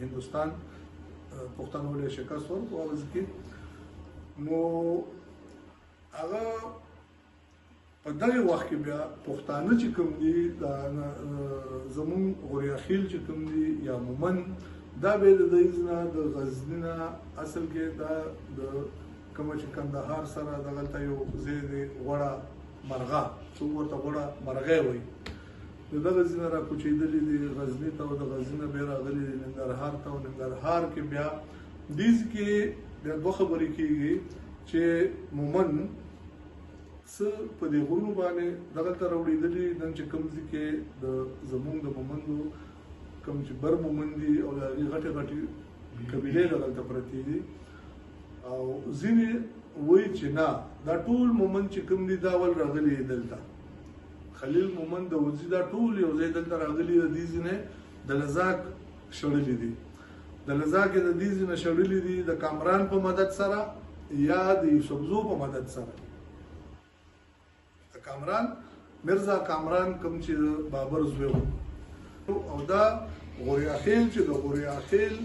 هندوستان پښتنو له شکست ورکړو هغه ځکه. نو هغه په دغه وخت کې بیا پښتانه چې کوم دي، دا زمون غوریاخیل چې کوم دي یا مومن، دا به د دې نه د غزنی نه اصل کې دا د کوم چې کندهار سره دغلته یو ځای دی غوړه مرغه، څوک ورته غوړه مرغی وایي، د دغه ځای نه را کوچېدلي دي غزني ته، او د غزني نه بیا راغلي دي ننګرهار ته. او ننګرهار کې بیا دې کې بیا دوه خبرې کېږي چې مومن څه په دې غرونو باندې دغلته راوړېدلي. نن چې کوم ځای کې د زمونږ د مومندو کوم چې بر مومند دي او د هغې غټې غټې قبیلې دغلته پرتې دي، او ځینې وایي چې نه دا ټول مومند چې کوم دي دا ول راغلي دي دلته، خلیل مومند د وزي دا ټول یو ځای دلته راغلي، د دې ځینې د لزاک شړلي دي، د لزاک د دې ځینې شړلي دي د کامران په مدد سره یا د یوسفزو په مدد سره. د کامران مرزا کامران کوم چې بابر زوی و، او دا غوریاخیل چې د غوریاخیل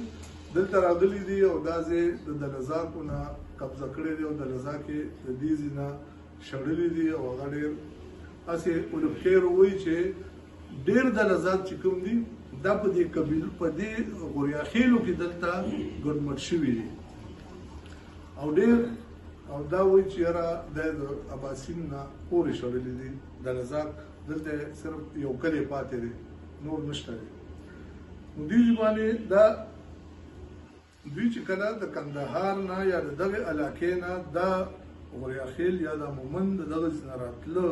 دلته راغلي دي او دا ځای د دلزاکو نه قبضه کړی دی او دلزاک یې د دې ځای نه شړلي دي. او هغه ډېر هسې اولپخیر وایي چې ډېر دلزاک چې کوم دي دا په دې قبیلو په دې غوریاخیلو کې دلته ګډمډ شوي دي، او ډېر او دا وایي چې یاره دا د اباسین نه پورې شړلي دي دلزاک، دلته صرف یو کلی پاتې دی نور نشته دی. نو دې باندې دا دوی چې کله د کندهار نه یا د دغې علاقې نه دا غوریاخیل یا دا مومند د دغه ځای نه راتله،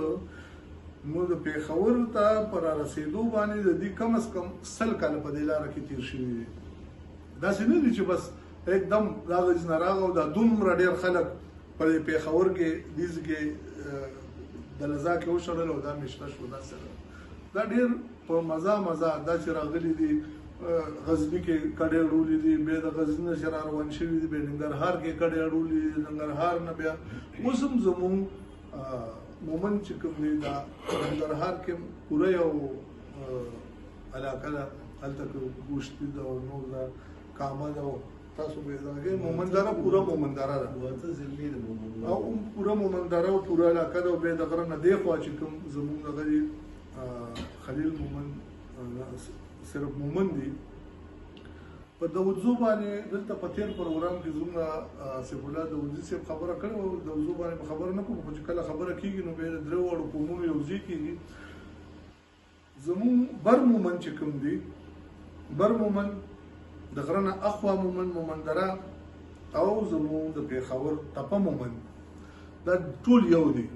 نو د پېښور ته په را رسېدو باندې د دوی کم از کم 100 کاله په دې لاره کې تېر شوي دي. داسې نه دي چې بس एकदम دا ځای نه راغی او دا دومره ډېر خلک په دې پېښور کې دې ځای کې د لزا کې وشړل او دا مېشته شو. داسې نه، دا ډېر په مزه مزه دا چې راغلي دي غزني کې کډې اړولي دي، بیا د غزني نه چې را روان شوي دي بیا ننګرهار کې کډې اړولي دي، ننګرهار نه بیا اوس هم زموږ مومن چې کوم دی دا ننګرهار کې پوره یو علاقه ده، هلته کې ګوشتي ده او نور ده کامه ده، او تاسو به یې دغه کې مومندره پوره مومندره ده او پوره مومندره او پوره علاقه ده. او بیا د غره نه دې خوا چې کوم زموږ دغه دي خلیل مومن صرف مومن دي په داودزو باندې. دلته په تېر پروګرام کې زموږ سیف الله داودزي صاحب خبره کړې وه، داودزو باندې به خبره نه کوم، خو چې کله خبره کېږي نو بیا د درېو واړو قومونو یو ځای کېږي. زموږ بر مومن چې کوم دي، بر مومن د غره نه اخوا مومن مومندره او زموږ د پېښور تپه مومن، دا ټول یو دي،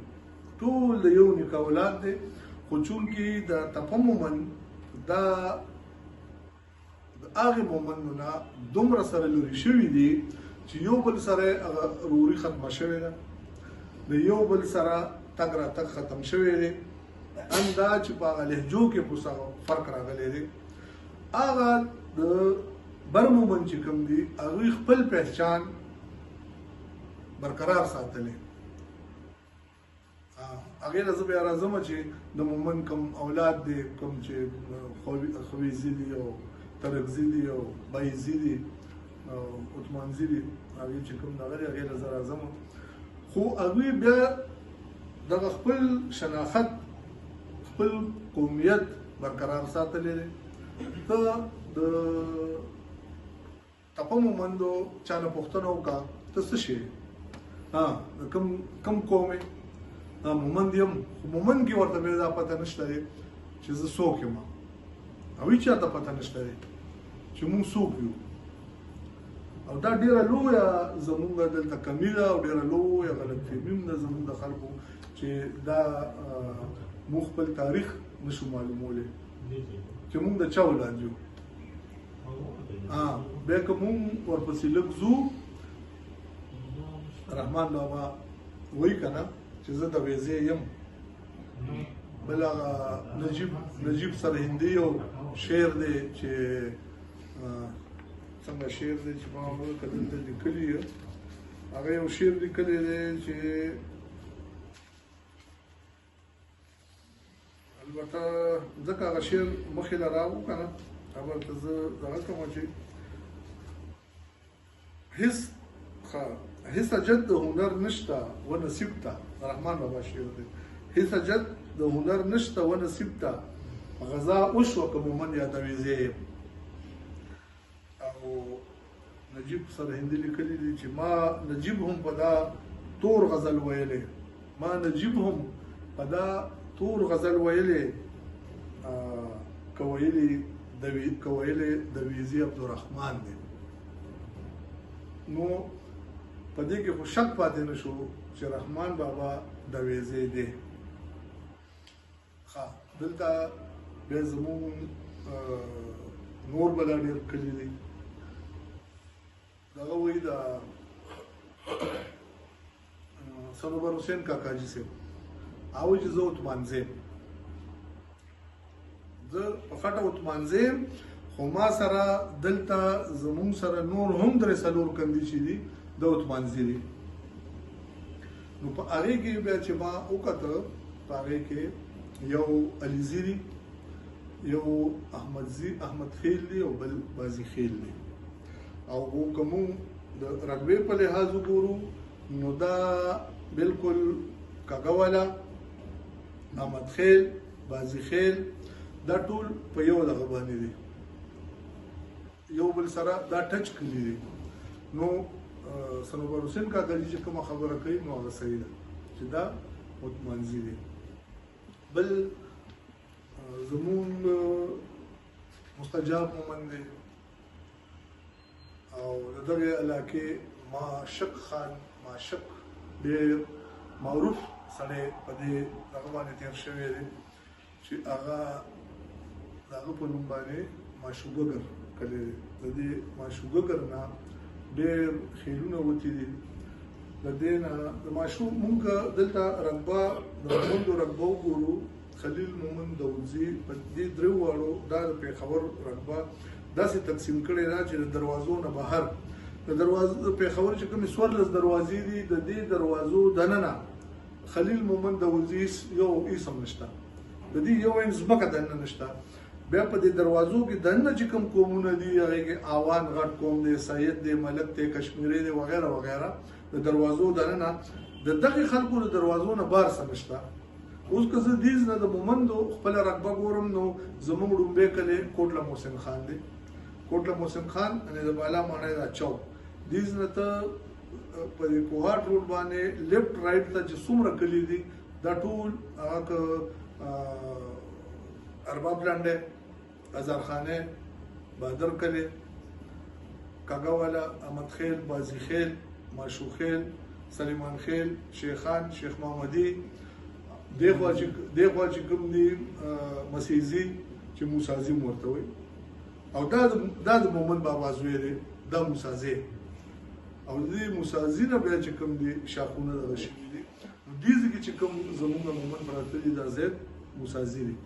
ټول د یو نیکه اولاد دی. خو چونکې د تپه مومن دا د هغې مومندو نه دومره سره لرې شوي دي چې یو بل سره هغه روري ختمه شوې ده، د یو بل سره تګ راتګ ختم شوی دی، ان دا چې په هغه لهجو کې په څه فرق راغلی دی. هغه د بر مومن چې کوم دي هغوی خپل پهچان برقرار ساتلی. هغې له زه بیا راځم چې د مومن کوم اولاد دی، کوم چې خویزي دي او ترکزي دي او بایزي دي او عثمانزي دي، هغې چې کوم دغه دی هغې له زه راځم. خو هغوی بیا دغه خپل شناخت خپل قومیت برقرار ساتلی دی. ته د تپه مومندو چا نه پوښتنه وکړه ته څه شی، د کوم قوم یې؟ مومند یم. خو مومند کې ورته بیا دا پته نشته دی چې زه څوک یم، او هیچا ته پته نشته دی چې موږ څوک یو. او دا ډېره لویه زموږ دلته کمي ده او ډېره لویه غلط فهمي هم ده زموږ د خلکو چې دا موږ خپل تاریخ نشو معلومولی چې موږ د چا اولاد یو. بیا که موږ ورپسې لږ ځو، رحمان بابا وایي که نه چې زه د ویزې یم، بل هغه نجیب سرهندي یو شعر دی چې څنګه شعر دی چې ما که دلته لیکلی، هغه یو شعر لیکلی دی چې البته ځکه هغه شعر مخې له راغو که نه، هغه ورته زه دغه کوم چې هیڅ هیڅ حاجت د هنر نشته و نصیب ته، رحمان بابا شعر دی، هیڅ حاجت د هنر نشته و نصیب ته، غزا وشوه که مومن یادوي زه یم. او نجیب سرهندي لیکلي دي چې ما نجیب هم په دا تور غزل ویلی، ما نجیب هم په دا تور غزل ویلی، که ویلی د ویزي عبدالرحمن دی. نو په دې کې خو شک پاتې نه شو چې رحمان بابا د ویزې دی. ښه، دلته بیا زموږ نور بلا ډېر کلي دي. دغه وایي د صنوبر حسین کاکاجي صاحب، هغه وایي چې زه عثمانزی یم، زه په خټه عثمانزی یم، خو ما سره دلته زموږ سره نور هم درې څلور کندي چې دي د عثمانزي دي. نو په هغې کې بیا چې ما وکته، په هغې کې یو علیزي دی، یو احمدزي احمد خیل دی، او بل بازي خیل دی. او که موږ د رقبې په لحاظ وګورو نو دا بالکل کږه والا، احمد خیل، بازي خیل، دا ټول په یو دغه باندې دي، یو بل سره دا ټچ کړي دي. نو صنوبر حسین کاکاجي چې کومه خبره کوي نو هغه صحیح ده چې دا متمنځي دي. بل زمونږ مستجاب مومند دی، او د دغې علاقې معشق خان، معشق ډېر معروف سړی په دې دغه باندې تېر شوی دی چې هغه د هغه په نوم باندې معشوګګر کلی دی. د دې معشوګګر نه ډېر خیلونه وتي دي. د دې نه د معشو مونږ دلته رقبه د مومندو رقبه وګورو، خلیل مومند داودزي په دې درېو واړو دا د پېښور رقبه داسې تقسیم کړې ده چې د دروازو نه بهر د دروازو د پېښور چې کومې 14 دروازې دي، د دې دروازو دننه خلیل مومند داودزي هېڅ یو هېڅ هم نشته، د دې یو انچ ځمکه دننه نشته. بیا په دې دروازو کې دننه چې کوم قومونه دي هغې کې آوان غټ قوم دی، سید دی، ملک دی، کشمیری دی، وغیره وغیره. د دروازو دننه د دغې خلکو د دروازو نه بار څه نشته. اوس که زه دیز نه د مومندو خپله رقبه ګورم نو زموږ ړومبی کلی کوټله محسن خان دی. کوټله محسن خان یعنې د بالا ماڼۍ دا چوک دیز نه ته په دې کوهاټ روډ باندې لیفټ رایټ ته چې څومره کلي دي دا ټول هغه که ارباب لنډی، هزارخانه، بادر کلی، کږه والا، احمد خیل، بازي خیل، ماشو خیل، سلیمان خیل، شیخان، شیخ محمدي، دې خوا چې کوم دي مسیزي چې موسازي هم ورته وایي، او دا د مومند بابا زوی دی، دا موسازی، او د دې موسازي نه بیا چې کوم دي شاخونه دغه شوي دي. نو دې ځای کې چې کوم زموږ مومند پراته دي دا زید موسازي دي.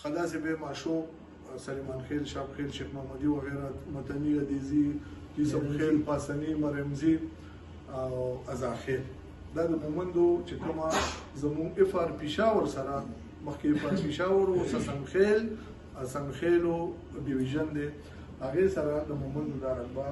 ښه داسې بیا ماشو، سلیمان خیل، شاب خیل، شیخ محمدي وغیره، متني، عدیزي، یوسف خیل، پاسني، مرمزي او ازاخیل. دا د مومندو چې کومه زموږ اف آر پېښور سره مخکې اف آر پېښور اوس حسن خیل، حسن خیلو ډیویژن دی، هغې سره د مومندو دا رقبه